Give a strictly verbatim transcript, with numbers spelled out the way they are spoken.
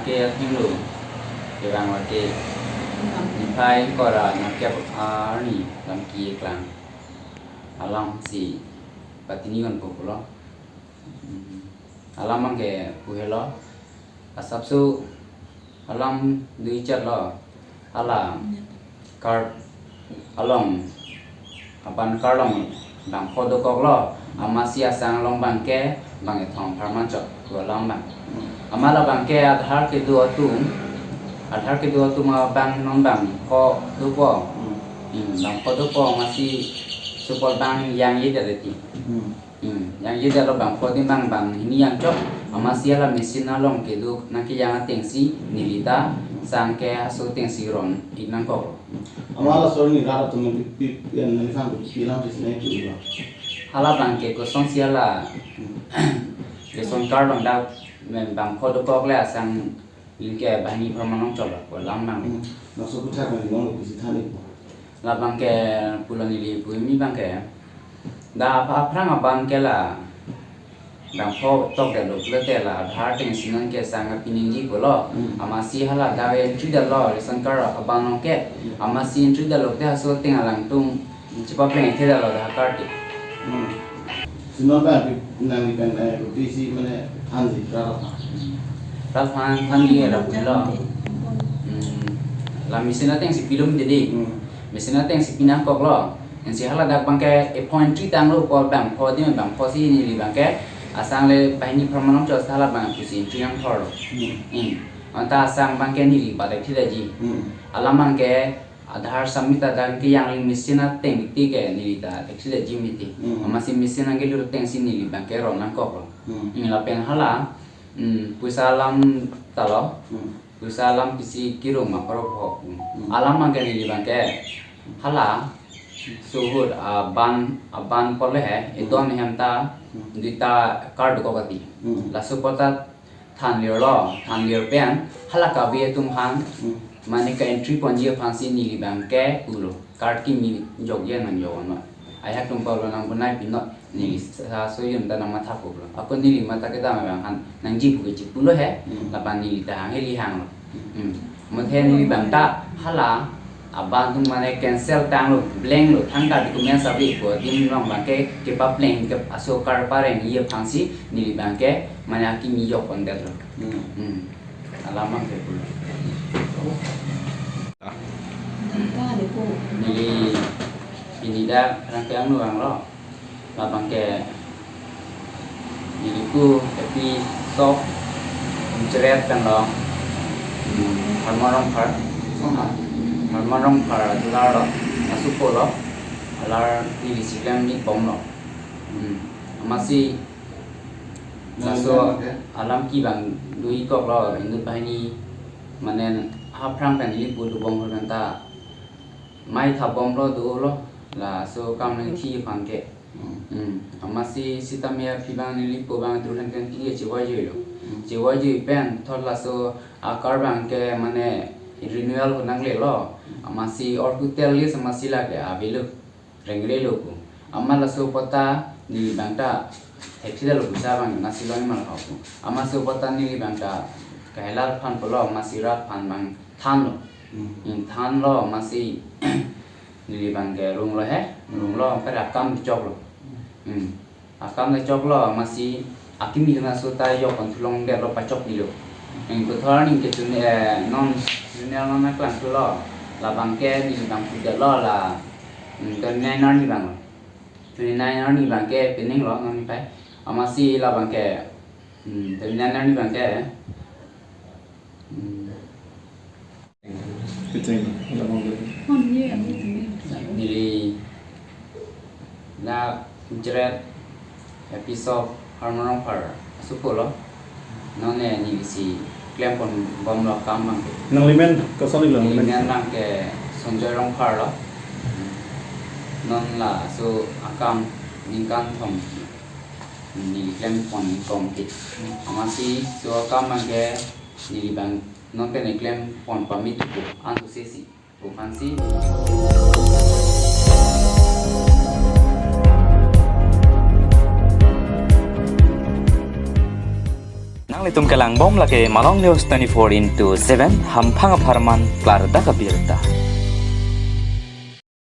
Ke athengno kevang lake niphai ingkoi ra nerkep arni lam keklang alam si patini kon pulo. Hmm. Alam abangke pu helo. Asapso alam dui chat lo. Hala card along, aban card along bangpho dokoklo, amatsi asang along abangke bang kethom apharman chot pu alam abang. Amat labangke Aadhaar kedo atum, Aadhaar kedo atum abang non bangpho dopo. Hmm, bangpho dopo amatsi support abang yangyedet ti. Hmm. Hmm, yangyedet lo bangpho adim abang banghini yangchok, amatsi hala machine along kedo nangkeyang atengsi neli ta sang ke aso atengsi ron-ik nangkok. Amat laso arni rat atum pi, pi, pi, neliphan pi, pi alam si sinai pu lo. Hala abangke kosonsi hala ration card along dak men bangpho dokok le asang link ke banghini apharman ong chot lo pu alam abang. Hmm. Laso aputhak neli non lo pisi than-ikpo. Labangke pulo neli pu kimi abangke, dak apha aphrang aban ke la bangpho tokdetlo pulote la Aadhaar atengsi non ke sang kapiningji pulo. Hmm. Amatsi hala dak entry detlo ration card aban along ke. Hmm. Amatsi entry detlo te aso ateng alangtum chepapleng-ik thedetlo Aadhaar card ke. Hmm. Si non abang pi, nangli pen, eh, kopisi mane thanji rat aphan? Rat aphan thanji rat pulo. Hmm. La machine atengsi pilo mati dei. Hmm. Machine atengsi pi nangkoklo. Ansi hala dak abangke appointee tanglo pu bangpho adim bangpho si neli abangke asang le banghini apharman ong chot hala abang pusi entry nangthorlo. Hmm. Hmm. Anta asang abangke neli batek thidetji. Hmm. Alam abangke Aadhaar submit adang keyang le machine ateng ti ke neli ta actually jim iti. Hmm. Amatsi machine angke lut atengsi neli abangke ron nangkoklo. Hmm. Hmm, lapen hala, hmm, poisa alam ta lo. Hmm. Poisa alam pisi kirung ma paro pho. Hmm. Hmm. Alam abangke neli abangke hala suhut aban, aban pole he, Hmm. Edon ahem ta, Hmm. duita card dokok ati. Hmm. Laso apot ta thanlirlo, thanlir pen hala kave atum aphan, Hmm. mane ka-entry ponji aphansi neli abangke pulo. Card kimi jokje nang jok non. Ajahak atum pulo nang bonai pinon, neli sa, sa suyun ta nangmatha pulo. Ako neli matha kedam abang aphan nangji pu ke chipulo he, Hmm. lapen neli ta hang heli hanglo. Hmm. Mate neli abang ta hala aban atum mane cancel tanglo, blank lo, thangta document sabi ko, adim along abangke kepapleng ke aso card parengji aphansi neli abangke mane akimi jok pondetlo. Hmm. Hmm. Alam abangke pulo. Neli pini dak rangke angno vanglo. Labangke neli pu episode Ingcheret pen lo. Hmm, Harmon Rongphar. Harmon Rongphar alar lo. Asopo lo. Alar neli si klem-ik bomlo. Hmm. Amatsi laso alam ke alam ke bang dui koklo, inut banghini mane aphrang pen neli pu dobom pen ta mai thabomlo dolo, laso kam nangthi aphan ke. Hmm. Hmm. Amatsi sitame aphi abang neli pu abang two thousand twenty ke chevoi jui lo. Hmm. Chevoi jui pen thot laso a-card abangke mane renewal ho nanglelo. Amatsi or hotel list amatsi lake avelo. Rengrelo pu. Amat laso apot ta neli abang ta thekthedetlo, poisa abang nasi loi mal ho pu. Amat laso apot ta neli abang ta kahelaphan pulo, amatsi rat aphan abang thanlo. Hmm. Hmm, thanlo amatsi neli abangke runglo he, runglo, pen akam choklo. Hmm. Akam le choklo, amatsi akimi kana sota yok kon thulong detlo, pachok dilo. Eng puthot ning kechun, eh, non junior non nangklang thulo. Labangke neli abang pudetlo la, hmm, twenty-nine arni abang. Twenty-nine arni abangke pening lo non niphai. Amatsi labangke, hmm, twenty-nine arni abangke. Hmm. Kecheng, labang ke. Neli dak Ingcheret episode Harmon Rongphar asopo lo. Non ne neli si klem pon bomlo akam abang. Nanglimen koson lo? Neli nanglimen? Amen abangke Sonjoy Rongphar lo. Non laso akam ningkan thom neli klem pon kong ke. Amatsi laso akam abangke neli abang non pen klem pon pame thupo, an tu sesi. Pu aphansi. Itum kelang bom lake Malong News twenty-four into seven, hamphang apharman klardak abirta.